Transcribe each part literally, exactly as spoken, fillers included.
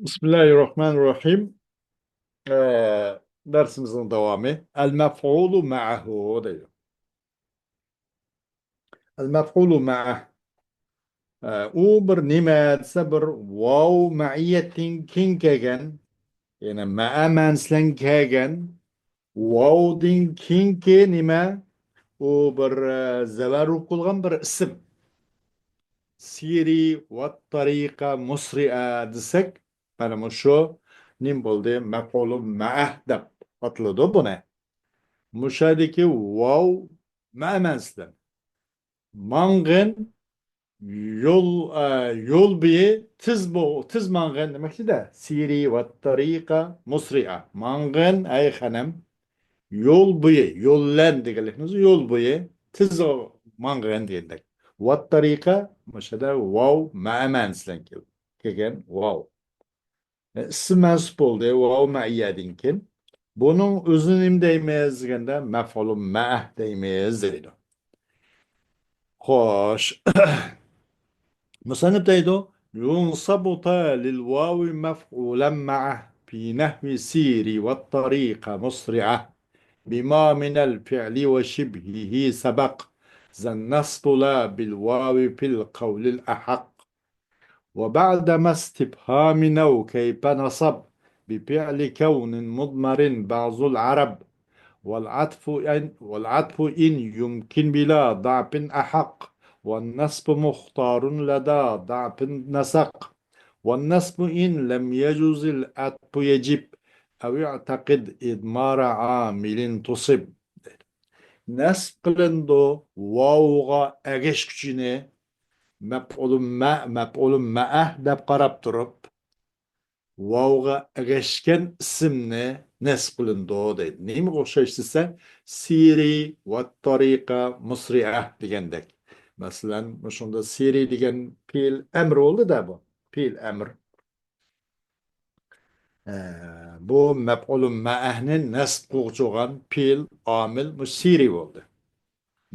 بىسمىللاھىررەھمانىررەھىم. ئە، دەرسىمىزنىڭ داۋامى. ئەل مەفئۇلۇ مەئەھۇ دەيدۇ. ئەل مەفئۇلۇ مەئەھ. ئە، ئۇ بىر نېمە دېسە، بىر ۋاۋ مەئىيەتتىن كېيىن كەلگەن، يەنى مەئە مەنىسى بىلەن كەلگەن، ۋاۋدىن كېيىنكى نېمە؟ ئۇ بىر، ئە، زەۋەر رۇھ قىلغان بىر ئىسىم. سىرى ۋەت تەرىقە مۇسرىئە دېسەك، مانا مۇشۇ نېمە بولدى؟ مەپئۇلۇ مەئەھ دەپ ئاتىلىدۇ بۇنى. مۇشۇ يەردىكى ۋاۋ مەئە مەنىسى بىلەن. ماڭغىن، يول، ئە، يول بويى تېز بو-، تېز ماڭغىن دېمەكچىدە. سىرى ۋەت تەرىقە مۇسرىئە. ماڭغىن، ئەي خانىم، يول بويى، يول بىلەن دېگەنلىكىمىز يول بويى تېز ماڭغىن دېگەندەك. ۋەت تەرىقە، مۇشۇ يەردە ۋاۋ مەئە مەنىسى بىلەن كەل-، كەلگەن ۋاۋ. ئىسىم مەنسۇپ بولدى، ۋاۋ مەئىيەدىن كېيىن. بۇنىڭ ئۆزىنى نېمە دەيمىز دېگەندە، مەفئۇلۇ مەئەھ دەيمىز دەيدۇ. خوش. مۇسەننىپ دەيدۇ، يۇنسابۇ تا لىل ۋاۋى مەفئۇلەن مەئەھ في نەھۋى سىرى ۋەت تەرىقە مۇسرىئە بىما مىنەل فىئلى ۋە شىبھىھى سەبەق زەن نەسبۇ لا بىل ۋاۋى فىل قەۋلىل ئەھەق. وبعدما استفهام نو كيف نصب بفعل كون مضمر بعض العرب. والعطف إن، والعطف إن يمكن بلا ضعف أحق. والنصب مختار لدى ضعف نسق. والنصب إن لم يجز العطف يجب. أو اعتقد إضمار عامل تصب. نەسب قىلىنىدۇ ۋاۋغا ئەگەشكۈچىنى مەپئۇلۇ مە-، مەپئۇلۇ مەئەھ دەپ قاراپ تۇرۇپ، ۋاۋغا ئەگەشكەن ئىسىمنى نەسب قىلىنىدۇ دەيدۇ. نېمىگە ئوخشاش دېسە، سىرى ۋەت تەرىقە مۇسرىئە دېگەندەك. مەسىلەن، مۇشۇندا سىرى دېگەن پېئىل ئەمر بولدى-دە بۇ. پېئىل ئەمر. ئە، بۇ مەپئۇلۇ مەئەھنى نەسب قىلغۇچى بولغان پېئىل ئامىل مۇشۇ سىرى بولدى.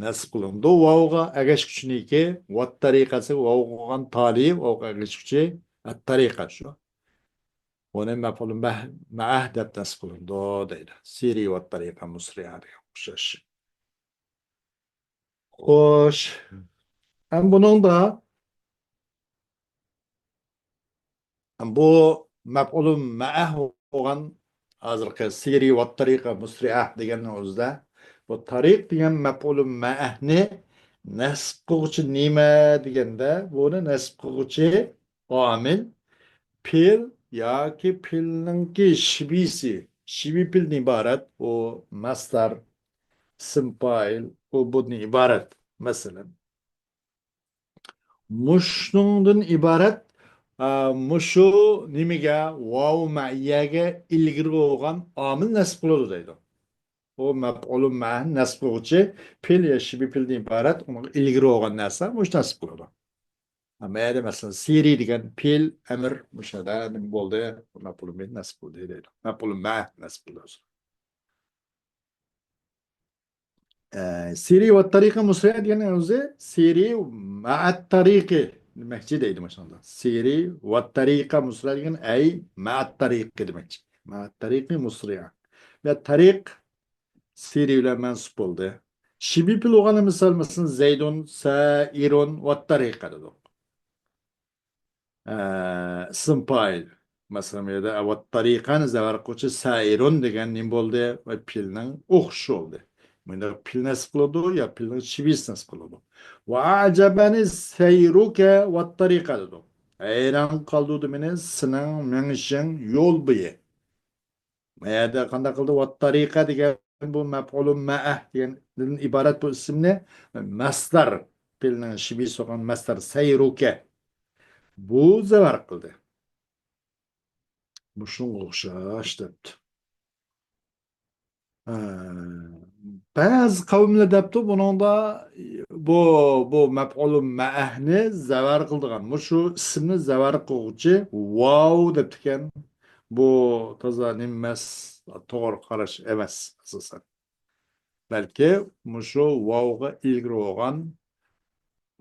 نەسب قىلىنىدۇ ۋاۋغا ئەگەشكۈچىنىكى، ۋەت تەرىقەسى ۋاۋغا بولغان تالىيى، ۋاۋغا ئەگەشكۈچى ئەت تەرىقە شۇ. ئۇنى مەپئۇلۇ مەھ-، مەئەھ دەپ نەسب قىلىنىدۇ دەيدۇ. سىرى ۋەت تەرىقە مۇسرىئە دېگەن ئوخشاش. خوش. ئەم بۇنىڭدا بۇ مەپئۇلۇ مەئەھ بولغان ھازىرقى سىرى ۋەت تەرىقە مۇسرىئە دېگەننىڭ ئۆزىدە بۇ تەرىق دېگەن مەپئۇلۇ مەئەھنى نەسب قىلغۇچى نېمە دېگەندە، بۇنى نەسب قىلغۇچى ئامىل پېئىل ياكى پېئىلنىڭكى شىبىسى، شىبى پېئىلدىن ئىبارەت، ئۇ مەسدەر، ئىسىم پائىل، ئۇ بۇدىن ئىبارەت. مەسىلەن، مۇشۇنىڭدىن ئىبارەت، ئا، مۇشۇ نېمىگە، ۋاۋ مەئىيەگە ئىلگىرى بولغان ئامىل نەسب قىلىدۇ دەيدۇ. ئۇ مەپئۇلۇ مەئەھ نەسب قىلغۇچى پېئىل يا شىبى پېئىلدىن ئىبارەت، ئۇنىڭغا ئىلگىرى بولغان نەرسە مۇشۇ نەسب قىلىدۇ. مەيەردە مەسىلەن، سىرى دېگەن پېئىل ئەمر مۇشۇ يەردە نېمە بولدى؟ مەپئۇلۇ بىھ نەسب قىلدى دەيدۇ. مەپئۇلۇ مەئەھ نەسب قىلدى. ئە، سىرى ۋەت تەرىقە مۇسرىئە دېگەن ئۆزى سىرى مەئەت تەرىقى دېمەكچى دەيدۇ مۇشۇندا. سىرى ۋەت تەرىقە مۇسرىئە دېگەن ئەي مەئەت تەرىقى دېمەكچى. مەئەت تەرىقى مۇسرىئە. ۋە تەرىق سىرى بىلەن مەنسۇپ بولدى. شىبى پېئىل بولغاندا مىسال، مەسىلەن، زەيدۇن سائىرۇن ۋەت تەرىقە دېدۇق. ئە، ئىسىم پائىل. مەسىلەن، بۇ يەردە ۋەت تەرىقەنى زەۋەر قىلغۇچى سائىرۇن دېگەن نېمە بولدى؟ ۋە پېئىلنىڭ ئوخشىشى بولدى. بۇنى پېئىل نەسب قىلىدۇ يا پېئىلنىڭ شىبىسى نەسب قىلىدۇ. ۋە ئەجەبەنى سەيرۇكە ۋەت تەرىقە دېدۇق. ھەيران قالدۇردى مېنى سېنىڭ مېڭىشىڭ يول بويى. ما يەردە قانداق قىلدى؟ ۋەت تەرىقە دېگەن بۇ مەپئۇلۇن مەئەھ دېگەندىن ئىبارەت بۇ ئىسىمنى مەسدەر، پېئىلنىڭ شىبىسى بولغان مەسدەر سەيرۇكە. بۇ زەۋەر قىلدى. مۇشۇنىڭغا ئوخشاش دەپتۇ. ھە، بەزى قەۋملەر دەپتۇ، بۇنىڭدا بۇ، بۇ مەپئۇلۇ مەئەھنى زەۋەر قىلىدىغان، مۇشۇ ئىسىمنى زەۋەر قىلغۇچى ۋاۋ دەپتىكەن. بۇ تازا نېمە ئەمەس، توغرا قاراش ئەمەس ئاساسەن. بەلكى مۇشۇ ۋاۋغا ئىلگىرى بولغان،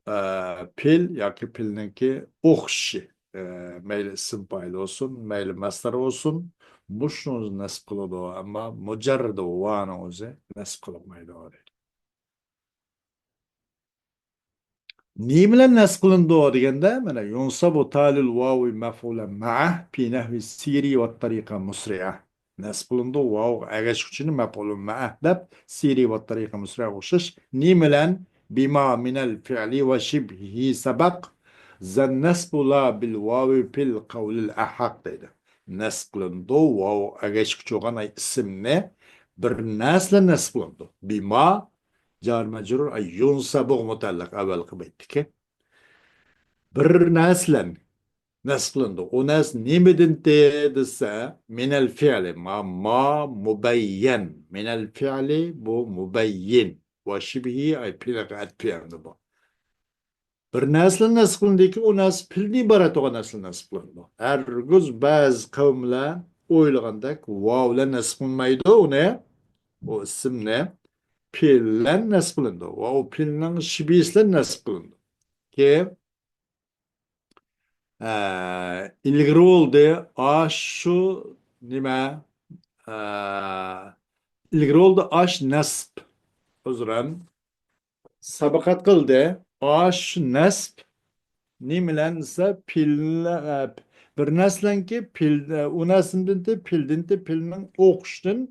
ئە، پېئىل ياكى پېئىلنىڭكى ئوخشىشى. ئە، مەيلى ئىسىم پائىل بولسۇن، مەيلى مەسدەر بولسۇن، مۇشۇنى نەسب قىلىدۇ، ئەمما مۇجەررىدى ۋانىڭ ئۆزى نەسب قىلىنمايدۇ دەيدۇ. نېمە بىلەن نەسب قىلىنىدۇ دېگەندە، مانا، يۇنسابۇ تالىل ۋاۋى مەفئۇلەن مەئە، پى نەھۋى سىرى ۋە تەرىقە مۇسرىئە. نەسب قىلىنىدۇ، ۋاۋغا ئەگەشكۈچىنى مەپئۇلۇن مەئە دەپ، سىرى ۋە تەرىقە مۇسرىئە ئوخشاش. نېمە بىلەن؟ بىما مىنەل فىئلى ۋە شىبھىھى سەبەق. زەن نەسبۇ لا بىل ۋاۋى پىل قەۋلىل ئەھەق دەيدۇ. نەسب قىلىنىدۇ، ۋاۋ ئەگەشكۈچى بولغان ئاي ئىسىمنى بىر نەرسە بىلەن نەسب قىلىنىدۇ. بىما، جار مەجرۇر، ئاي يۇنسابۇغا مۇتەللىق ئەۋۋەلقى بەيتتىكى. بىر نەرسە بىلەن نەسب قىلىنىدۇ. ئۇ نەرسە نېمىدىنتى دېسە، مىنەل فىئلى، ما، ما مۇبەييەن. مىنەل فىئلى، بۇ مۇبەييىن. ۋە شىبھى، ئاي پىلغا ئەتپى ئەمدى بۇ. بىر نەرسىلەر نەسب قىلىندىكى، ئۇ نەرسە پىلدىن ئىبارەت بولغان نەرسىلەر نەسب قىلىنىدۇ. ھەرگىز بەزى قەۋملەر ئويلىغاندەك ۋاۋ بىلەن نەسب قىلمايدۇ ئۇنى، ئۇ ئىسىمنى پىل بىلەن نەسب قىلىنىدۇ. ۋاۋ پىلنىڭ شىبىسى بىلەن نەسب قىلىنىدۇ. كېيىن، ئە، ئىلگىرى بولدى، ئاشۇ نېمە، ئە، ئىلگىرى بولدى، ئاش نەسب. ئۆزرەن. سەبەقەت قىلدى. ئاش نەسب. نېمە بىلەن دېسە، پىل، ئە، بىر نەرسىلەنكى پىل، ئە، ئۇ نەرسىدىنتى، پىلدىنتى، پىلنىڭ ئوخشىشىدىن،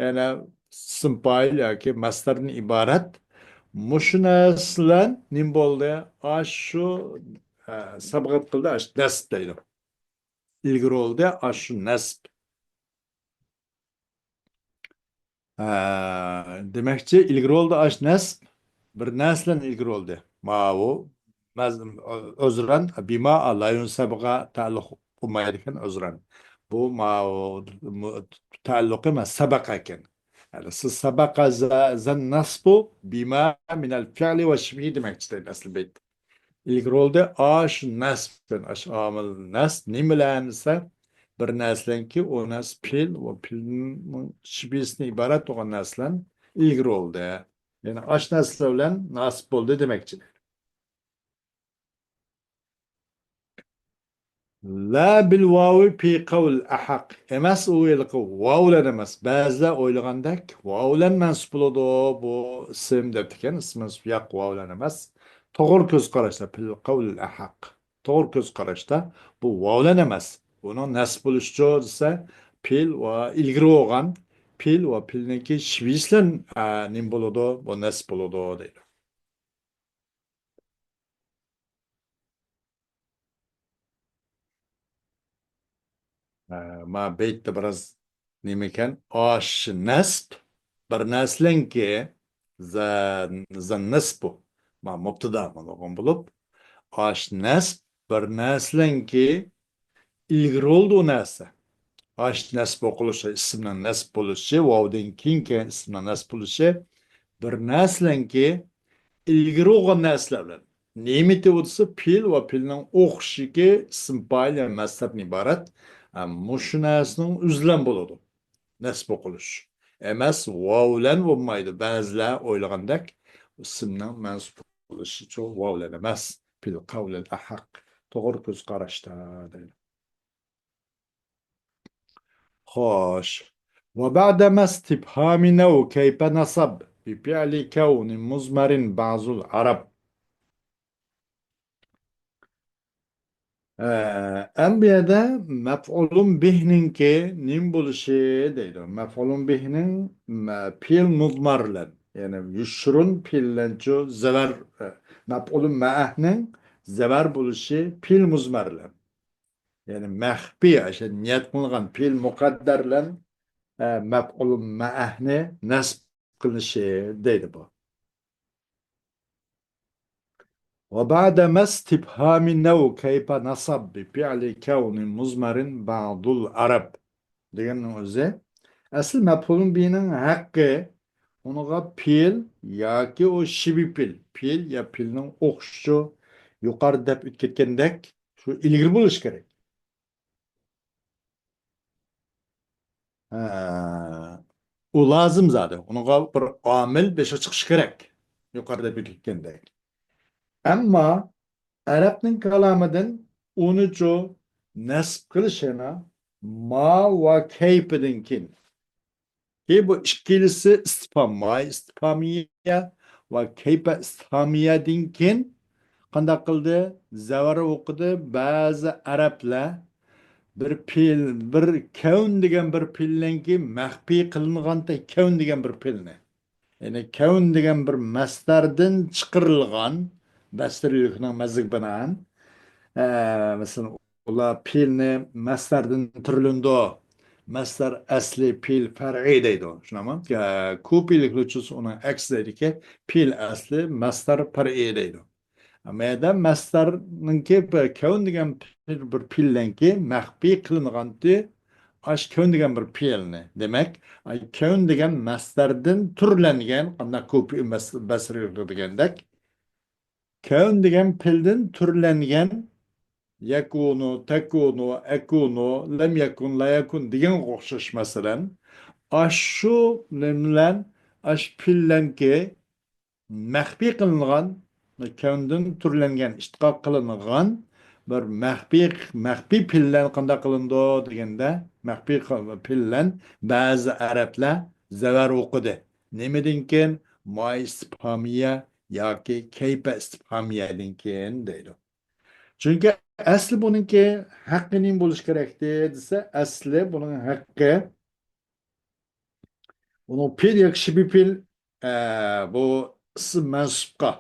يەنى ئىسىم پائىل ياكى مەسدەردىن ئىبارەت. مۇشۇ نەرسىلەن نېمە بولدى؟ ئاشۇ، ئە، سەبەقەت قىلدى، ئاش نەسب دەيدۇ. ئىلگىرى بولدى، ئاشۇ نەسب. ھە، دېمەكچى، ئىلگىرى بولدى ئاش نەسب، بىر نەرسىلەن ئىلگىرى بولدى. ماۋۇ، مەز-، ئۆزرەن، بىما، لا يۇنسەبغا تەئەللۇق بولمايدىكەن، ئۆزرەن. بۇ ماۋۇ، مۇ-، تەئەللۇقى مە سەبەق ئىكەن. يەنى سىز سەبەقە زە-، زەن نەسبۇ بىما مىنەل فىئلى ۋە شىبھى دېمەكچى دەيدۇ ئەسلى بەيتتە. ئىلگىرى بولدى، ئاش نەسب، ئاش ئامىل نەسب نېمە بىلەن دېسە، بىر نەرسىلەنكى ئۇ نەرسە پىل ۋە پىلنىڭ شىبىسىدىن ئىبارەت بولغان نەرسىلەن ئىلگىرى بولدى. يەنى ئاش نەرسىلەر بىلەن ناسىب بولدى دېمەكچى. لا بىل ۋاۋى پى قەۋل ئەھەق. ئەمەس، ئۇ ھېلىقى ۋاۋ بىلەن ئەمەس. بەزىلەر ئويلىغاندەك ۋاۋ بىلەن مەنسۇپ بولىدۇ بۇ ئىسىم دەپتىكەن. ئىسىم مەنسۇپ ياق، ۋاۋ بىلەن ئەمەس. توغرا كۆز قاراشتا، پىل قەۋل ئەھەق. توغرا كۆز قاراشتا بۇ ۋاۋ بىلەن ئەمەس. بۇنىڭ نەسب بولۇشىچۇ دېسە، پىل ۋە ئىلگىرى بولغان، پىل ۋە پىلنىڭكى شىۋىسى بىلەن، ئە، نېمە بولىدۇ؟ بۇ نەسب بولىدۇ دەيدۇ. ھە، ما بەيتتە بىراز نېمىكەن؟ ئاش نەسب، بىر نەرسىلەنكى، زە-، زەن نەسبۇ. ما مۇبتىدا بولغان بولۇپ، ئاش نەسب، بىر نەرسىلەنكى، ئىلگىرى بولدى ئۇ نەرسە. ئاش نەسب ئوقۇلۇشى، ئىسىمنىڭ نەسب بولۇشى، ۋاۋدىن كېيىن كەلگەن ئىسىمنىڭ نەسب بولۇشى، بىر نەرسىلەنكى، ئىلگىرى بولغان نەرسىلەر بىلەن. نېمىتى بۇ دېسە، پېئىل ۋە پېئىلنىڭ ئوخشىشىكى ئىسىم پائىل يا مەسدەردىن ئىبارەت. ھە، مۇشۇ نەرسىنىڭ ئۆزى بىلەن بولىدۇ. نەسب ئوقۇلۇش. ئەمەس، ۋاۋ بىلەن بولمايدۇ. بەزىلەر ئويلىغاندەك، ئىسىمنىڭ مەنسۇپ بولۇشىچۇ ۋاۋ بىلەن ئەمەس. پىل قەۋلىل ئەھەق. توغرا كۆز قاراشتا دەيدۇ. خوش. وبعد ما استفهام نو كيف نصب بفعل كون مضمر بعض العرب. ئە، ئەمدى بۇ يەردە مەپئۇلۇن بىھنىڭكى نېمە بولۇشى دەيدۇ. مەپئۇلۇن بىھنىڭ مە-، پېئىل مۇزمار بىلەن، يەنى يوشۇرۇن پېئىل بىلەنچۇ زەۋەر، ئە، مەپئۇلۇن مەئەھنىڭ زەۋەر بولۇشى پېئىل مۇزمار بىلەن. يەنى مەخپىي، ئاشۇ نىيەت قىلىنغان پېئىل مۇقەددەر بىلەن، ئە، مەپئۇلۇن مەئەھنى نەسب قىلىشى دەيدۇ بۇ. وبعد ما استفهام نو كيف نصب بفعل كون مضمر بعض العرب دېگەننىڭ ئۆزى ئەسلى مەپئۇلۇن بىھنىڭ ھەققى ئۇنىڭغا پېئىل ياكى ئۇ شىبى پېئىل، پېئىل يا پېئىلنىڭ ئوخشىشى يۇقىرىدا دەپ ئۆتۈپ كەتكەندەك شۇ ئىلگىرى بولۇشى كېرەك. ھە، ئۇ لازىم زادى. ئۇنىڭغا بىر ئامىل بېشىغا چىقىشى كېرەك. يۇقىرىدا بىلگەندەك. ئەمما ئەرەبنىڭ كالامىدىن ئۇنىچۇ نەسب قىلىش يەنە ما ۋە كەيپىدىن كېيىن. كېيىن بۇ ئىككىلىسى ئىستىپھام، ماي ئىستىپھامىيە ۋە كەيپە ئىستىپھامىيەدىن كېيىن قانداق قىلدى؟ زەۋەر ئوقۇدى. بەزى ئەرەبلەر بىر پېئىل، بىر كەۋن دېگەن بىر پېئىلنىڭكى مەخپىي قىلىنغان تە-، كەۋن دېگەن بىر پېئىلنى. يەنى كەۋن دېگەن بىر مەسدەردىن چىقىرىلغان، بەسرىلىكنىڭ مەزھىپىگە بىنائەن، ئە، مەسىلەن، ئۇلار پېئىلنى مەسدەردىن تۈرلىنىدۇ. مەسدەر ئەسلى پېئىل پەرئىي دەيدۇ. شۇنداقمۇ؟ ئە، كۇپىيلىكلەر ئۈچۈن ئۇنىڭ ئەكسى دەيدىكى، پېئىل ئەسلى مەسدەر پەرئىي دەيدۇ. ئەمما يەردە مەسدەرنىڭكى بىر كەۋن دېگەن بىر، بىر پېئىلنىڭكى مەخپىي قىلىنغانتى، ئاش كەۋن دېگەن بىر پېئىلنى. دېمەك، ئاي كەۋن دېگەن مەسدەردىن تۈرلەنگەن، قانداق كۇپى مەس-، بەسرىلىكلەر دېگەندەك، كەۋن دېگەن پېئىلدىن تۈرلەنگەن، يەكۇنۇ، تەكۇنۇ، ئەكۇنۇ، لەم يەكۇن، لا يەكۇن دېگەنگە ئوخشاش، مەسىلەن، ئاشۇ نېمىلەن، ئاش پېئىللەنكى مەخپىي قىلىنغان، كەۋندىن تۈرلەنگەن، ئىشتىقاق قىلىنغان بىر مەخپىي، مەخپىي پېئىللەن قانداق قىلىنىدۇ دېگەندە، مەخپىي قىل-، پېئىللەن بەزى ئەرەبلەر زەۋەر ئوقۇدى. نېمىدىن كېيىن؟ ماي ئىستىپھامىيە ياكى كەيپە ئىستىپھامىيەدىن كېيىن دەيدۇ. چۈنكى ئەسلى بۇنىڭكى ھەققى نېمە بولۇشى كېرەكتى دېسە، ئەسلى بۇنىڭ ھەققى، ئۇنىڭ پېئىل ياكى شىبھى پېئىل، ئە، بۇ ئىسىم مەنسۇپقا،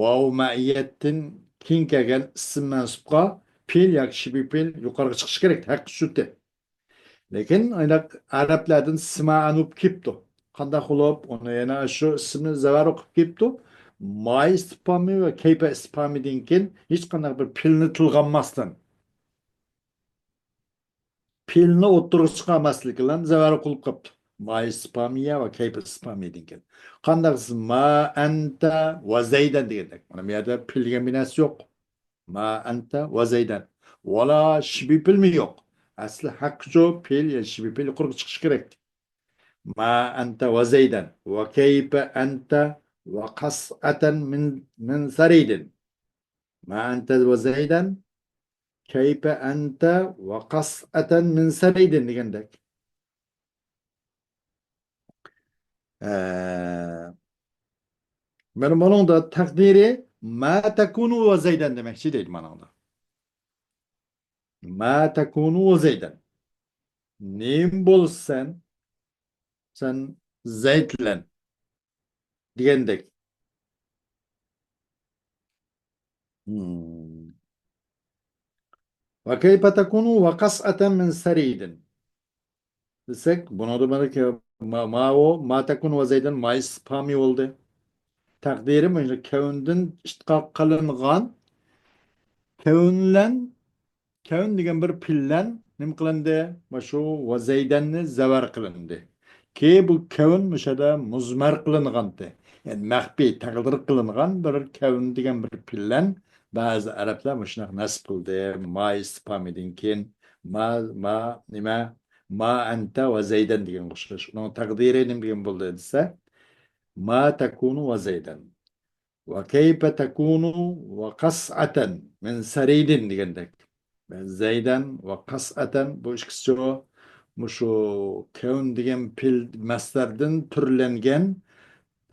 ۋاۋ مەئىيەتتىن كېيىن كەلگەن ئىسىم مەنسۇپقا پېئىل ياكى شىبھى پېئىل يۇقىرىغا چىقىشى كېرەك، ھەققى شۇتى. لېكىن ئانداق ئەرەبلەردىن سىمائەن بولۇپ كېلىپتۇ. قانداق بولۇپ، ئۇنى يەنە شۇ ئىسىمنى زەۋەر ئوقۇپ كېلىپتۇ. ماي ئىستىپھامى ۋە كەيپە ئىستىپھامىدىن كېيىن ھېچقانداق بىر پېئىلنى تىلغا ئالماستىن، پېئىلنى ئوتتۇرىغا چىقارماسلىقى بىلەن زەۋەر قىلىپ قاپتۇ. ماي ئىستىپھامىيە ۋە كەيپە ئىستىپھامىيەدىن كېيىن. قانداق دېسە، ما ئەنتە ۋە زەيدەن دېگەندەك. مانا بۇ يەردە پېئىل دېگەن بىر نەرسە يوق. ما ئەنتە ۋە زەيدەن. ۋالا شىبھى پېئىلمۇ يوق. ئەسلى ھەققىچۇ پېئىل يا شىبھى پېئىل يۇقىرىغا چىقىشى كېرەك. ما ئەنتە ۋە زەيدەن. ۋە كەيپە ئەنتە ۋە قەسئەتەن مىن، مىن سەرىدىن. ما ئەنتە ۋە زەيدەن. كەيپە ئەنتە ۋە قەسئەتەن مىن سەرىدىن دېگەندەك. ئە، مانا بۇنىڭدا تەقدىرى ما تەكۇنۇ ۋە زەيدەن دېمەكچى دەيدۇ مانىڭدا. ما تەكۇنۇ ۋە زەيدەن. نېمە بولىسەن سەن زەيد بىلەن دېگەندەك. مم. ۋە كەيپە تەكۇنۇ ۋە قەسئەتەن مىن سەرىدىن دېسەك، بۇنىڭدا مانا كە-، ما-، ماۋۇ، ما تەكۇنۇ ۋە زەيدەن ماي ئىستىپھامى بولدى. تەقدىرى مۇشۇ كەۋندىن ئىشتىقاق قىلىنغان، كەۋنلەن، كەۋن دېگەن بىر پېئىللەن نېمە قىلىندى؟ مانا شۇ ۋە زەيدەننى زەۋەر قىلىندى. كېيىن بۇ كەۋن مۇشۇ يەردە مۇزمەر قىلىنغانتى. يەنى مەخپىي تەقدىر قىلىنغان بىر كەۋن دېگەن بىر پېئىللەن بەزى ئەرەبلەر مۇشۇنداق نەسب قىلدى. ما ئىستىپھامىدىن كېيىن ما، ما، نېمە؟ ما ئەنتە ۋە زەيدەن دېگەنگە ئوخشاش. ئۇنىڭ تەقدىرى نېمە دېگەن بولدى دېسە، ما تەكۇنۇ ۋە زەيدەن. ۋە كەيپە تەكۇنۇ ۋە قەسئەتەن مىن سەرىدىن دېگەندەك. زەيدەن ۋە قەسئەتەن بۇ ئىككىسىچۇ مۇشۇ كەۋن دېگەن پېئىل مەسدەردىن تۈرلەنگەن،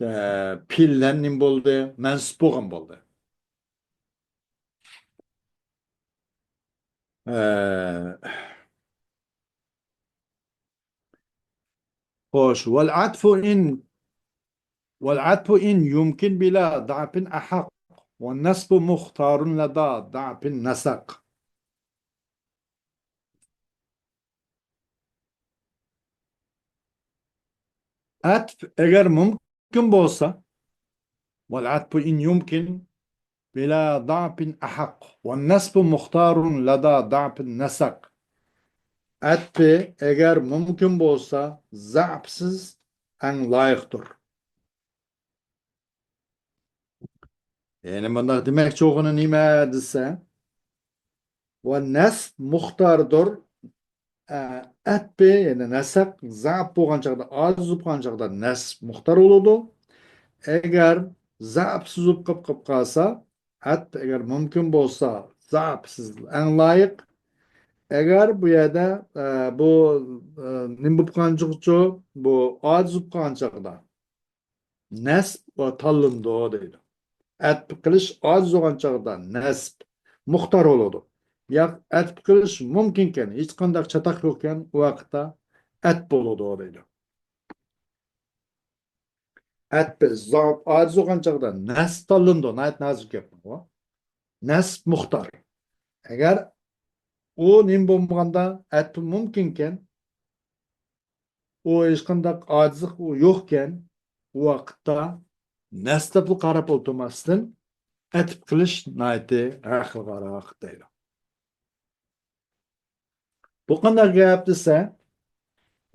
ئە، پېئىللەر نېمە بولدى؟ مەنسۇپ بولغان بولدى. ئە، خوش. والعطف إن، والعطف إن يمكن بلا ضعف أحق، والنصب مختار لدى ضعف نسق. ئەتپ ئەگەر مۇمكىن بولسا، والعطف إن يمكن بلا ضعف أحق، والنصب مختار لدى ضعف نسق. ئەتپى ئەگەر مۇمكىن بولسا، زەئىپسىز ئەڭ لايىقتۇر. يەنى مۇنداق دېمەكچى بولغىنى نېمە دېسە، ۋە نەسب مۇختاردۇر، ئە، ئەتپى، يەنى نەسەق زەئىپ بولغان چاغدا، ئاجىز بولغان چاغدا نەسب مۇختار بولىدۇ. ئەگەر زەئىپسىز بولۇپ قاپ، قاپ قالسا، ئەتپ ئەگەر مۇمكىن بولسا، زائىپسىز ئەڭ لايىق. ئەگەر بۇ يەردە، ئە، بۇ، ئە، نېمە بولۇپ قالغان چاغدا، بۇ ئاجىز بولۇپ قالغان چاغدا، نەسب تاللىنىدۇ دەيدۇ. ئەتپ قىلىش ئاجىز بولغان چاغدا نەسب مۇختار بولىدۇ. ياق، ئەتپ قىلىش مۇمكىنكەن، ھېچقانداق چاتاق يوقكەن، ئۇ ۋاقىتتا ئەتپ بولىدۇ دەيدۇ. ئەتپ زائىپ ئاجىز بولغان چاغدا نەسب تاللىنىدۇ. ناھايىتى نازۇك گەپ بۇ. نەسب مۇختار. ئەگەر ئۇ نېمە بولمىغاندا، ئەتپ مۇمكىنكەن، ئۇ ھېچقانداق ئاجىزلىق ئۇ يوقكەن، ئۇ ۋاقىتتا نەسبتە قاراپ ئولتۇرماستىن، ئەتپ قىلىش ناھايىتى ھەقلىقراق دەيدۇ. بۇ قانداق گەپ دېسە،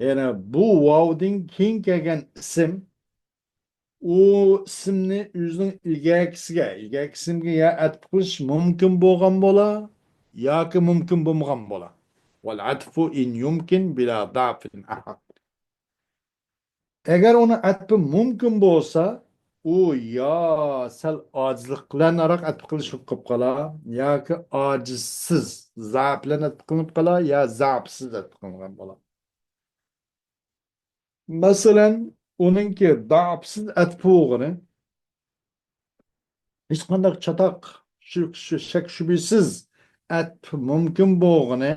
يەنى بۇ ۋاۋدىن كېيىن كەلگەن ئىسىم، ئۇ ئىسىمنى ئۆزىنىڭ ئىگە ئىگىسىگە، ئىگە ئىگىسىگە يا ئەتپ قىلىش مۇمكىن بولغان بولا، ياكى مۇمكىن بولمىغان بولا. والعطف إن يمكن بلا ضعف أحق. ئەگەر ئۇنى ئەتپى مۇمكىن بولسا، ئۇ يا سەل ئاجىزلىق بىلەن ئەتپ قىلىش بولۇپ قالا، ياكى ئاجىزسىز، زائىپ بىلەن ئەتپ قىلىنىپ قالا، يا زائىپسىز ئەتپ قىلىنغان بولا. مەسىلەن، ئۇنىڭكى زائىپسىز ئەتپ بولغىنى، ھېچقانداق چاتاق، شۈ-، شۈ-، شەك شۈبھىسىز ئەتپ مۇمكىن بولغىنى،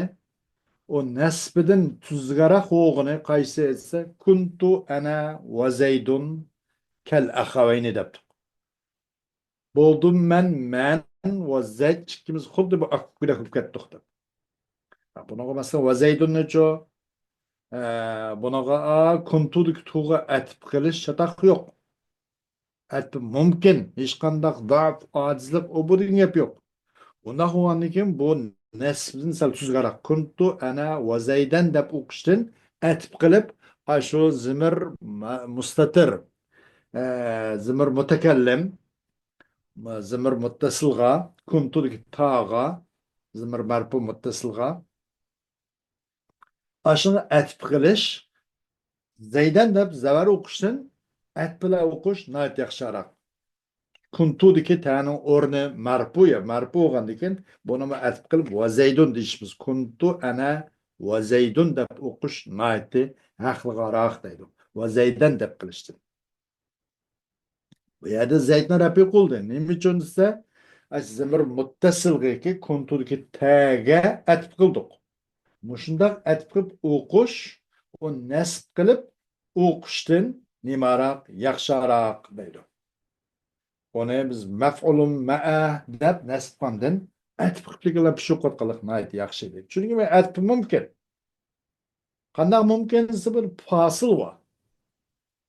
ئۇ نەسبىدىن تۈزگەرەك بولغىنى قايسى دېسە، كنت أنا وزيد كالأخوين دەپتۇق. بولدۇم مەن، مەن ۋە زەيد ئىككىمىز خۇددى بۇ ئاكا ئۇكىدەك بولۇپ كەتتۇق دەپ. بۇنىڭغا مەسىلەن، ۋە زەيدۇننىچۇ؟ ئە، بۇنىڭغا، ئا، كۇنتۇدىكى تۇغا ئەتىپ قىلىش چاتاق يوق. ئەتىپ مۇمكىن. ھېچقانداق زائىپ، ئاجىزلىق، ئۇ بۇ دېگەن گەپ يوق. ئۇنداق بولغاندىن كېيىن بۇ نەسبىدىن سەل تۈزگەنرەك. كۇنتۇ ئەنە ۋە زەيدەن دەپ ئوقۇشتىن ئەتىپ قىلىپ، ئاشۇ زىمىر مە-، مۇستەتىر، ئە، زىمىر مۇتەكەللىم، زىمىر مۇتتەسىلغا، كۇنتۇدىكى تاغا، زىمىر مەرپۇ مۇتتەسىلغا، ئاشۇنى ئەتىپ قىلىش، زەيدەن دەپ زەۋەر ئوقۇشتىن ئەتىپ بىلەن ئوقۇش ناھايىتى ياخشىراق. كۇنتۇدىكى تەنىڭ ئورنى مەرپۇ يا، مەرپۇ بولغاندىن كېيىن بۇنىمۇ ئەتىپ قىلىپ ۋە زەيدۇن دېيىشىمىز. كۇنتۇ ئەنە ۋە زەيدۇن دەپ ئوقۇش ناھايىتى ھەقلىقراق دەيدۇ. ۋە زەيدەن دەپ قىلىشتىن. بۇ يەردە زەيدنى رەپئى قىلدى. نېمە ئۈچۈن دېسە، ئاشۇ زىمىر مۇتتەسىلغىكى كۇنتۇدىكى تەگە ئەتىپ قىلدۇق. مۇشۇنداق ئەتىپ قىلىپ ئوقۇش، ئۇ نەسب قىلىپ ئوقۇشتىن نېماراق، ياخشىراق دەيدۇ. ئۇنى بىز مەفئۇلۇن مەئە دەپ نەسب قىلغاندىن ئەتىپ قىلىپ بىلەن پىشۇرۇپ قويغانلىق ناھايىتى ياخشى دەيدۇ. چۈنكى مەن ئەتىپ مۇمكىن. قانداق مۇمكىن دېسە، بىر پاسىل بار.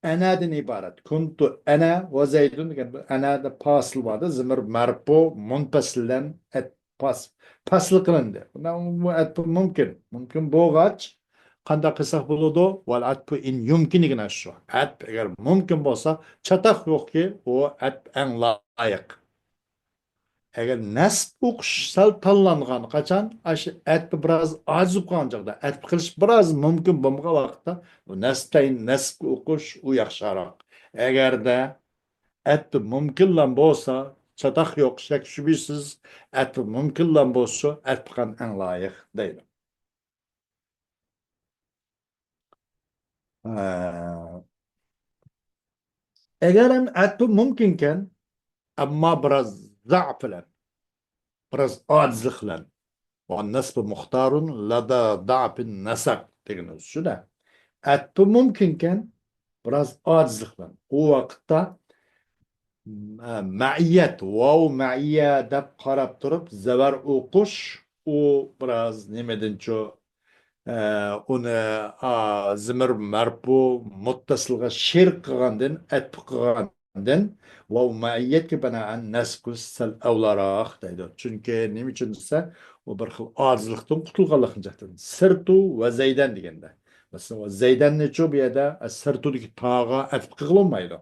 ئەنەدىن ئىبارەت. كۇنتۇ ئەنە ۋە زەيدۇن دېگەن بىر ئەنەدە پاسىل بار-دە، زىمىر مەرپۇ مۇنپەسىلدىن ئەت-، پاس-، پەسل قىلىندى. بۇنداق بۇ ئەتىپ مۇمكىن. مۇمكىن بولغاچ، قانداق قىلساق بولىدۇ؟ ۋەل ئەتپۇ ئىن يۇمكىن دېگەن ئاشۇ. ئەتىپ ئەگەر مۇمكىن بولسا، چاتاق يوقكى، ئۇ ئەتىپ ئەڭ لايىق. ئەگەر نەسب ئوقۇش سەل تاللانغان، قاچان ئاشۇ ئەتپى بىراز ئاجىز بولۇپ قالغان چاغدا، ئەتپى قىلىش بىراز مۇمكىن بولمىغان ۋاقىتتا، بۇ نەسب تەيىن نەسبكە ئوقۇش ئۇ ياخشىراق. ئەگەردە ئەتپى مۇمكىنلا بولسا، چاتاق يوق، شەك شۈبھىسىز، ئەتپى مۇمكىنلا بولسا، ئەتپى قىلغان ئەڭ لايىق دەيدۇ. ھە. ئەگەر ھەم ئەتپى مۇمكىنكەن، ئەمما بىراز زەئپ بىلەن، بىراز ئاجىزلىق بىلەن، ۋە نەسبۇ مۇختارۇن لەدە دەئپىن نەسەب دېگىنى شۇ-دە. ئەتپى مۇمكىنكەن، بىراز ئاجىزلىق بىلەن. ئۇ ۋاقىتتا مە-، مەئىيەت، ۋاۋ مەئىيە دەپ قاراپ تۇرۇپ، زەۋەر ئوقۇش، ئۇ بىراز نېمىدىنچۇ، ئە، ئۇنى، ئا، زىمىر مەرپۇ مۇتتەسىلغا شېرىك قىلغاندىن، ئەتپى قىلغاندىن، ۋاۋ مەئىيەتكە بىنائەن نەسب قىلىش سەل ئەۋلاراق دەيدۇ. چۈنكى نېمە ئۈچۈن دېسە، ئۇ بىر خىل ئاجىزلىقتىن قۇتۇلغانلىقنى چاقتۇرىدۇ. سىرتۇ ۋە زەيدەن دېگەندە. مەسىلەن، ۋە زەيدەننىچۇ بۇ يەردە، ئە، سىرتۇدىكى تاغا ئەتپ قىلغىلى بولمايدۇ.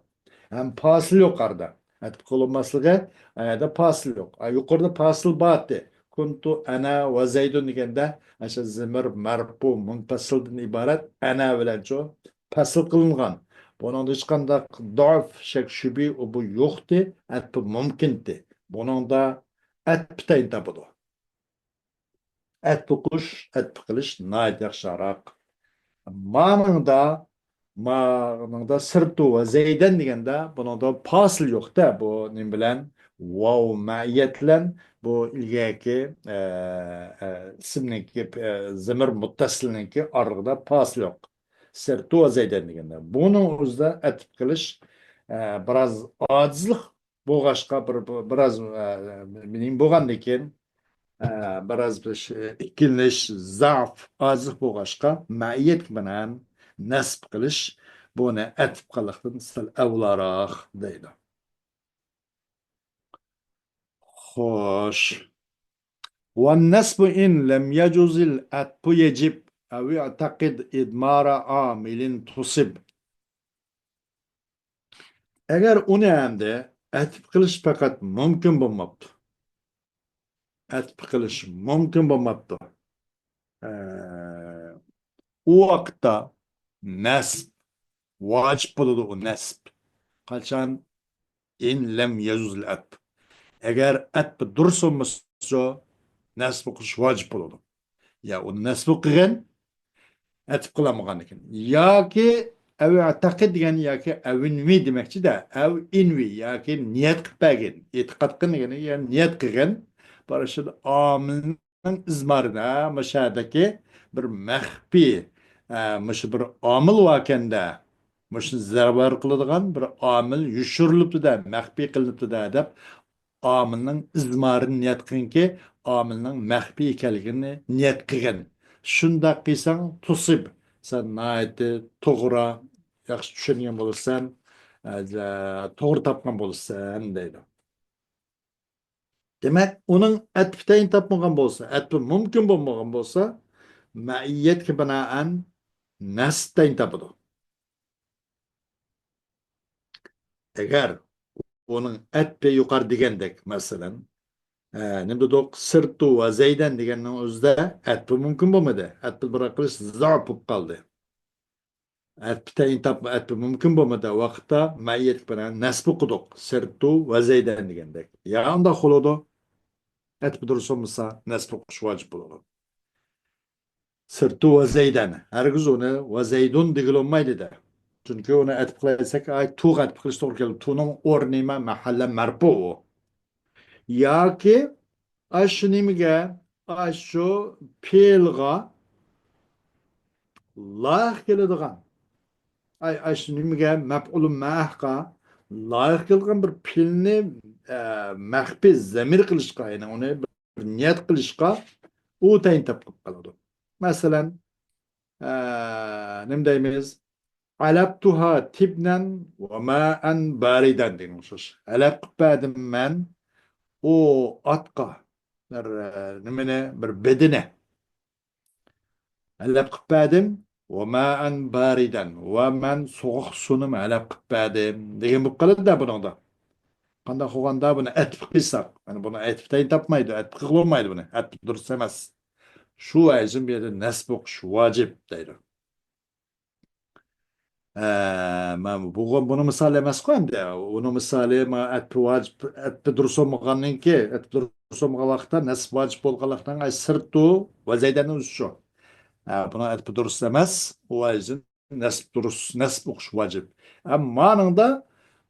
ھەم پاسىل يوق ئارىدا. ئەتىپ قىلىنماسلىقى، ئەدە پاسىل يوق. ئا، يۇقىرىدا پاسىل بار ئىدى. كۇنتۇ ئەنە ۋە زەيدۇن دېگەندە، ئاشۇ زىمىر مەرپۇ مۇنپەسىلدىن ئىبارەت ئەنە بىلەنچۇ پەسىل قىلىنغان. بۇنىڭدا ھېچقانداق دەئپ، شەك شۈبھە، ئۇ بۇ يوقتى، ئەتپى مۇمكىنتى. بۇنىڭدا ئەتپى تەيىن تاپىدۇ. ئەتپە قوش، ئەتپە قىلىش ناھايىتى ياخشىراق. مانىڭدا، مانىڭدا سىرتۇ ۋە زەيدەن دېگەندە، بۇنىڭدا پاسىل يوق-دە، بۇ نېمە بىلەن؟ ۋاۋ مەئىيەت بىلەن بۇ ئىلگەركى، ئە، ئە، ئىسىمنىڭكى، ئە، زەمىر مۇتتەسىلنىڭكى ئارىلىقىدا پاسىل يوق. سىرتۇ ۋە زەيدەن دېگەندە. بۇنىڭ ئۆزىدە ئەتپ قىلىش، ئە، بىراز ئاجىزلىق بولغاچقا، بىر، بىر، بىراز، ئە، نېمە بولغاندىن كېيىن، ئە، بىراز بىر شى-، ئىككىلىنىش، زەئف، ئاجىزلىق بولغاچقا، مەئىيەتكە بىنائەن نەسب قىلىش بۇنى ئەتپ قىلىشتىن سەل ئەۋلاراق دەيدۇ. خوش. والنصب إن لم يجز العطف يجب أو اعتقد إضمار عامل تصب. ئەگەر ئۇنى ئەمدى ئەتپ قىلىش پەقەت مۇمكىن بولماپتۇ. ئەتپ قىلىش مۇمكىن بولماپتۇ. ئە، ئۇ ۋاقىتتا نەسب ۋاجىپ بولىدۇ، ئۇ نەسب. قاچان؟ إن لم يجز العطف. ئەگەر ئەتپ دۇرۇس بولمىسا، نەسب قىلىش ۋاجىپ بولىدۇ. يا ئۇنى نەسب قىلغىن، ئەتپ قىلالمىغاندىكىن. ياكى ئەۋ ئەتەقىد دېگەن ياكى ئەۋ ئىنۋى دېمەكچىدە، ئەۋ ئىنۋى ياكى نىيەت قىلىپ بەرگىن، ئېتىقاد قىلىن دېگەن، يەنى نىيەت قىلغىن. بارىشىدا ئامىلنىڭ ئىزمارىدا مۇشۇ يەردىكى بىر مەخپىي، ئە، مۇشۇ بىر ئامىل باركەندە، مۇشۇنى زەربار قىلىدىغان بىر ئامىل يوشۇرۇلۇپتۇ-دە، مەخپىي قىلىنىپتۇ-دە دەپ، ئامىلنىڭ ئىزمارىنى نىيەت قىلغىنكى، ئامىلنىڭ مەخپىي ئىكەنلىكىنى نىيەت قىلغىن. شۇنداق قىلساڭ، تۇسىب، سەن ناھايىتى توغرا، ياخشى چۈشەنگەن بولىسەن، ئە، توغرا تاپقان بولىسەن دەيدۇ. دېمەك، ئۇنىڭ ئەتپى تەيىن تاپمىغان بولسا، ئەتپى مۇمكىن بولمىغان بولسا، مەئىيەتكە بىنائەن نەسب تەيىن تاپىدۇ. ئەگەر ئۇنىڭ ئەتپى يۇقىرى دېگەندەك، مەسىلەن، ئە، نېمە دېدۇق؟ سىرتۇ ۋە زەيدەن دېگەننىڭ ئۆزىدە ئەتپى مۇمكىن بولمىدى. ئەتپى بىر قىلىش زەئپ بولۇپ قالدى. ئەتپى تەيىن تاپما، ئەتپى مۇمكىن بولمىدى ۋاقىتتا مەئىيەتكە بىنائەن نەسب ئوقۇدۇق. سىرتۇ ۋە زەيدەن دېگەندەك. يا ئۇنداق بولىدۇ. ئەتپى دۇرۇس بولمىسا، نەسب ئوقۇش ۋاجىپ بولىدۇ. سىرتۇ ۋە زەيدەن. ھەرگىز ئۇنى ۋە زەيدۇن دېگىلى بولمايدۇ-دە. چۈنكى ئۇنى ئەتپ قىلىۋەتسەك، ئاي، تۇغا ئەتپ قىلىش توغرا كېلىدۇ. تۇنىڭ ئورنى نېمە؟ مەھەللە مەرپۇ ئۇ. ياكى ئاشۇ نېمىگە، ئاشۇ پېئىلغا لايىق كېلىدىغان، ئاي، ئاشۇ نېمىگە، مەپئۇلۇ مەھقا لايىق كېلىدىغان بىر پېئىلنى، ئە، مەخپىي زەمىر قىلىشقا، يەنى ئۇنى بىر نىيەت قىلىشقا ئۇ تەيىن تاپقىلىپ قالىدۇ. مەسىلەن، ئە، نېمە دەيمىز؟ ئەلەپتۇھا تىبنەن ۋە مائەن باردەن دېگەن ئوخشاش. ئەلەپ قىلىپ بەردىم مەن ئۇ ئاتقا بىر، ئە، نېمىنى، بىر بېدىنى. ئەلەپ قىلىپ بەردىم. ۋە مائەن باردەن. ۋە مەن سوغۇق سۇنىمۇ ئەلەپ قىلىپ بەردىم دېگەن بولۇپ قالىدۇ-دە بۇنىڭدا. قانداق قىلغاندا بۇنى ئەتپ قىلساق، يەنى بۇنى ئەتپ تەيىن تاپمايدۇ، ئەتپ قىلغىلى بولمايدۇ بۇنى. ئەتپ دۇرۇس ئەمەس. شۇ ۋەجىدىن بۇ يەردە نەسب ئوقۇش ۋاجىپ دەيدۇ. ئە، مانا بۇ، بۇنىڭ مىسالى ئەمەسقۇ ئەمدى. ئۇنىڭ مىسالى، مانا، ئەتپى ۋاجىپ، ئەتپى دۇرۇس بولمىغاننىڭكى، ئەتپى دۇرۇس بولمىغان ۋاقىتتا نەسب ۋاجىپ بولغانلىقنىڭ، ئاي، سىرتۇ ۋە زەيدەننىڭ ئۆزى شۇ. ئە، بۇنىڭ ئەتپى دۇرۇس ئەمەس، ئۇ ۋەجىدىن نەسب دۇرۇس، نەسب ئوقۇش ۋاجىپ. ئەمما مانىڭدا،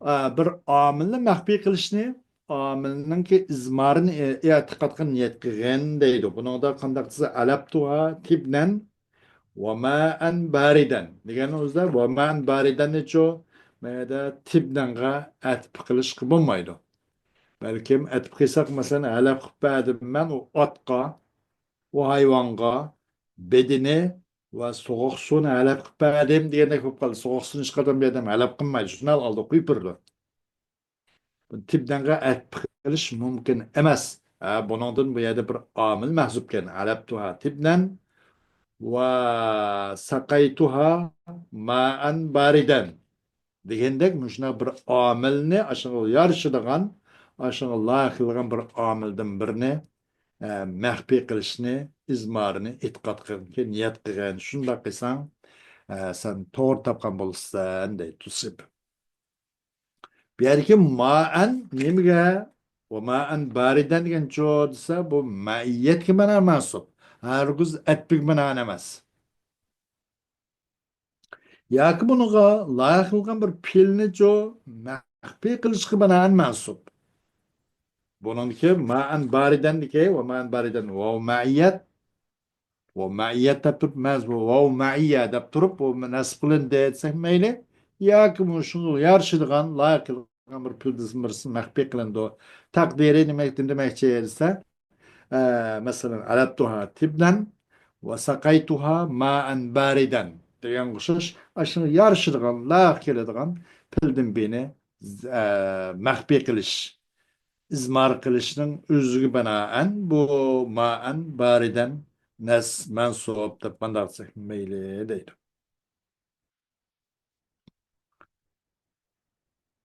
ئە، بىر ئامىلنى مەخپىي قىلىشنى، ئامىلنىڭكى ئىزمارىنى ئېتىقاد قىلغىن، نىيەت قىلغىن دەيدۇ. بۇنىڭدا قانداق دېسە، ئەلەپتۇھا تىبنەن ۋە مائەن باردەن دېگەننىڭ ئۆزىدە ۋە مائەن باردەننىچۇ، مەيەدە تىبنەنغا ئەتپ قىلىشقا بولمايدۇ. بەلكىم ئەتپ قىلساق، مەسىلەن، ئەلەپ قىلىپ بەردىم مەن ئۇ ئاتقا، ئۇ ھايۋانغا بېدىنى ۋە سوغۇق سۇنى ئەلەپ قىلىپ بەردىم دېگەندەك بولۇپ قالدى. سوغۇق سۇنى ھېچقاچان بۇ يەردە ئەلەپ قىلمايدۇ. شۇنى ئالدى قويۇپ بېرىدۇ. تىبدەنغا ئەتپ قىلىش مۇمكىن ئەمەس. ھە، بۇنىڭدىن بۇ يەردە بىر ئامىل مەھزۇپكەن. ئەلەپتۇھا تىبنەن ۋە سەقەيتۇھا مائەن باردەن دېگەندەك، مۇشۇنداق بىر ئامىلنى، ئاشۇنىڭغا يارىشىدىغان، ئاشۇنىڭغا لايىق كېلىدىغان بىر ئامىلدىن بىرنى، ئە، مەخپىي قىلىشنى، ئىزمارىنى ئېتىقاد قىلغىنكى نىيەت قىلغىن. شۇنداق قىلساڭ، ئە، سەن توغرا تاپقان بولىسەن، دەيدۇ تۇسىب. بۇ يەردىكى مائەن نېمىگە؟ ۋە مائەن باردەن دېگەنچۇ دېسە، بۇ مەئىيەتكە مانا مەنسۇپ. ھەرگىز ئەتپىگە بىنائەن ئەمەس. ياكى بۇنىڭغا لايىق قىلغان بىر پېئىلنىچۇ مەخپىي قىلىشقا بىنائەن مەنسۇب. بۇنىڭدىكى مائەن بارىدەندىكى ۋە مائەن بارىدەن ۋاۋ مەئىيەت، ۋاۋ مەئىيەت دەپ تۇرۇپ، مەز-، ۋاۋ مەئىيە دەپ تۇرۇپ، بۇ نەسب قىلىندى دېسەك مەيلى. ياكى مۇشۇنىڭغا يارىشىدىغان، لايىق قىلغان بىر پېئىلدىن بىرسى مەخپىي قىلىنىدۇ. تەقدىرى نېمە، نېمە دېمەكچى دېسە، ئە، مەسىلەن، ئەرەبتۇھا تىبنەن ۋە سەقەيتۇھا مائەن بارىدەن دېگەنگە ئوخشاش، ئاشۇنىڭغا يارىشىدىغان، لايىق كېلىدىغان پېئىلدىن بىرنى، ئە، مەخپىي قىلىش، ئىزمار قىلىشنىڭ ئۆزىگە بىنائەن بۇ مائەن بارىدەن نەس مەنسۇب دەپ قانداق دېسەك مەيلى دەيدۇ.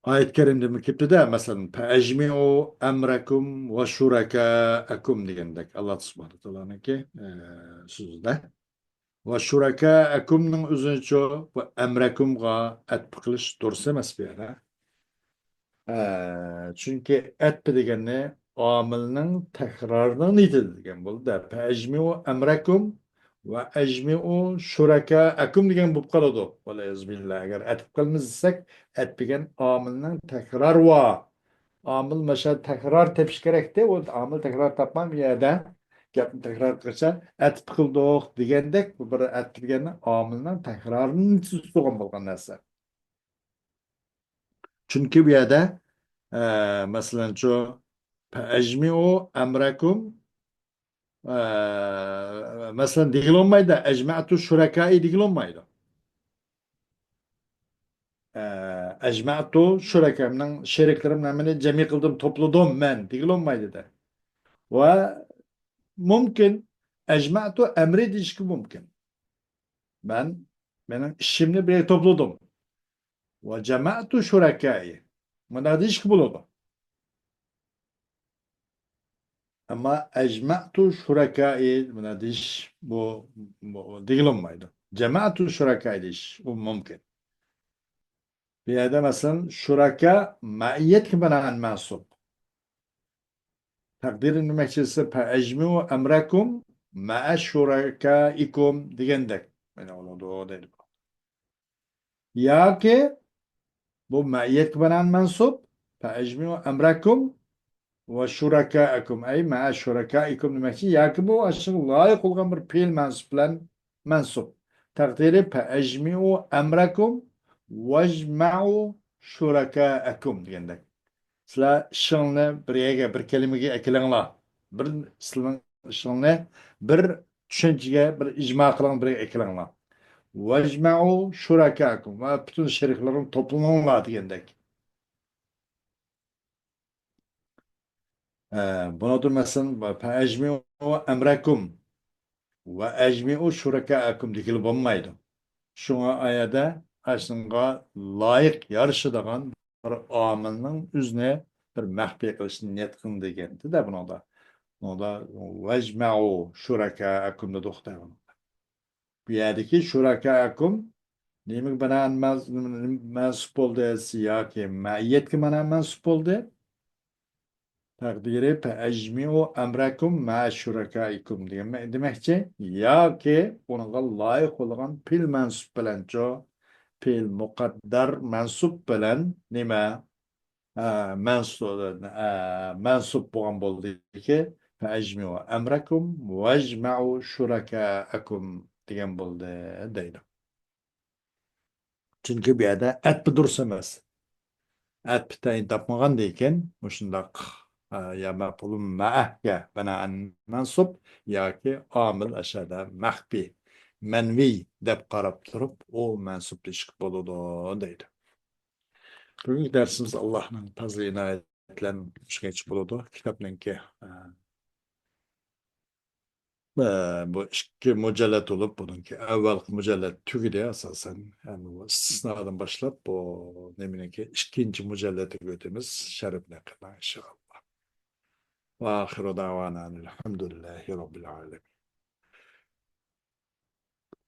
ئايەت كەرىمدىمۇ كېلىپتۇ-دە، مەسىلەن، فَأَجْمِعُوا أَمْرَكُمْ وَشُرَكَاءَكُمْ دېگەندەك، ئاللا سۇبھانەھۇ ۋە تائالانىڭكى، ئە، سۆزىدە. ۋە شۇرەكائەكۇمنىڭ ئۆزىنىچۇ بۇ ئەمرەكۇمغا ئەتپ قىلىش دۇرۇس ئەمەس بۇ يەردە. ئە، چۈنكى ئەتپ دېگەننى ئامىلنىڭ تەكرارىنىڭ نىيىتىدە دېگەن بولىدۇ. فەئەجمىئۇ ئەمرەكۇم ۋە ئەجمىئۇ شۇرەكائەكۇم دېگەن بولۇپ قالىدۇ. ۋەلىيەزۇبىللا. ئەگەر ئەتپ قىلىمىز دېسەك، ئەتپ دېگەن ئامىلنىڭ تەكرار ۋە ئامىل ماشا تەكرار تېپىش كېرەكتى. ئۇ ئامىل تەكرار تاپمام بۇ يەردە. گەپنى تەكرار قىلسا، ئەتپ قىلدۇق دېگەندەك، بۇ بىر ئەتپ دېگەننى ئامىلنىڭ تەكرارىنى تۇتۇلغان بولغان نەرسە. چۈنكى بۇ يەردە، ئە، مەسىلەنچۇ، فەئەجمىئۇ ئەمرەكۇم، ئە، مەسىلەن، دېگىلى بولمايدۇ، ئەجمەئتۇ شۇرەكائى دېگىلى بولمايدۇ. ئە، ئەجمەئتۇ شۇرەكا، مېنىڭ شېرىكلىرىم ھەممىنى جەمئىي قىلدىم، توپلىدىم مەن دېگىلى بولمايدۇ-دە. ۋە مۇمكىن، ئەجمەئتۇ ئەمرى دېيىشكە مۇمكىن. مەن مېنىڭ ئىشىمنى بىر يەرگە توپلىدىم. ۋە جەمەئتۇ شۇرەكائى. مۇنداق دېيىشكە بولىدۇ. ئەمما ئەجمەئتۇ شۇرەكائى مۇنداق دېيىش بۇ، بۇ دېگىلى بولمايدۇ. جەمەئتۇ شۇرەكائى دېيىش ئۇ مۇمكىن. بۇ يەردە مەسىلەن شۇرەكا مەئىيەتكە بىنائەن مەنسۇب. تەقدىرى نېمە دېسە، فەئەجمىئۇ ئەمرەكۇم مەئە شۇرەكائىكۇم دېگەندەك. يەنى بولىدۇ دەيدۇ. ياكى بۇ مەئىيەتكە بىنائەن مەنسۇب، فەئەجمىئۇ ئەمرەكۇم ۋە شۇرەكائەكۇم، ئەي مەئە شۇرەكائىكۇم دېمەكچى. ياكى بۇ ئاشۇنىڭغا لايىق بولغان بىر پېئىل مەنسۇب بىلەن مەنسۇب. تەقدىرى فەئەجمىئۇ ئەمرەكۇم ۋەجمەئۇ شۇرەكائەكۇم دېگەندەك. سىلەر ئىشىڭلارنى بىر يەرگە، بىر كەلىمىگە ئەكېلىڭلار. بىر، سىلەرنىڭ ئىشىڭلارنى بىر چۈشەنچىگە، بىر ئىجما قىلىڭ، بىر يەرگە ئەكېلىڭلار. ۋەجمەئۇ شۇرەكائەكۇم، ۋە پۈتۈن شېرىكلىرىڭنى توپلىنىڭلار دېگەندەك. ئە، بۇنىڭدا مەسىلەن، فەئەجمىئۇ ئەمرەكۇم ۋە ئەجمىئۇ شۇرەكائەكۇم دېگىلى بولمايدۇ. شۇڭا ئايەدە ئاشۇنىڭغا لايىق يارىشىدىغان بىر ئامىلنىڭ ئۆزىنى بىر مەخپىي قىلىشنى نىيەت قىلىڭ دېگەنتى-دە بۇنىڭدا. بۇنىڭدا ۋەجمەئۇ شۇرەكائەكۇم دېدۇق-دە بۇنىڭدا. بۇ يەردىكى شۇرەكائەكۇم نېمىگە بىنائەن مەز-، مەنسۇب بولدى؟ ياكى مەئىيەتكە بىنائەن مەنسۇب بولدى. تەقدىرى فەئەجمىئۇ ئەمرەكۇم مەئە شۇرەكائىكۇم دېگەن دېمەكچى. ياكى ئۇنىڭغا لايىق بولغان پېئىل مەنسۇب بىلەنچۇ، پېئىل مۇقەددەر مەنسۇب بىلەن نېمە؟ ئە، مەنسۇ-، ئە، مەنسۇب بولغان بولدىكى، فەئەجمىئۇ ئەمرەكۇم ۋەجمەئۇ شۇرەكائەكۇم دېگەن بولدى دەيدۇ. چۈنكى بۇ يەردە ئەتپى دۇرۇس ئەمەس. ئەتپى تەيىن تاپمىغاندىكىن مۇشۇنداق، ئە، يا مەپئۇلۇن مەئەگە بىنائەن مەنسۇب ياكى ئامىل ئەشەدە مەخپىي، مەنۋىي دەپ قاراپ تۇرۇپ ئۇ مەنسۇب دېيىشكە بولىدۇ دەيدۇ. بۈگۈنكى دەرسىمىز ئاللاھنىڭ پەزلى ئىنايىتى بىلەن مۇشۇنچە بولىدۇ. كىتابنىڭكى، ئە، ئە، بۇ ئىككى مۇجەللەت بولۇپ، بۇنىڭكى ئەۋۋەلقى مۇجەللەت تۈگىدى ئاساسەن. يەنى بۇ ئىستىسنادىن باشلاپ بۇ نېمىنىڭكى ئىككىنچى مۇجەللىتىگە ئۆتىمىز. شەرھىنى قىلىڭ ئىنشائاللا. ۋە ئاخىرۇ دەۋانا ئەنىل ھەمدۇلىللاھى رەببىل ئالەمىن.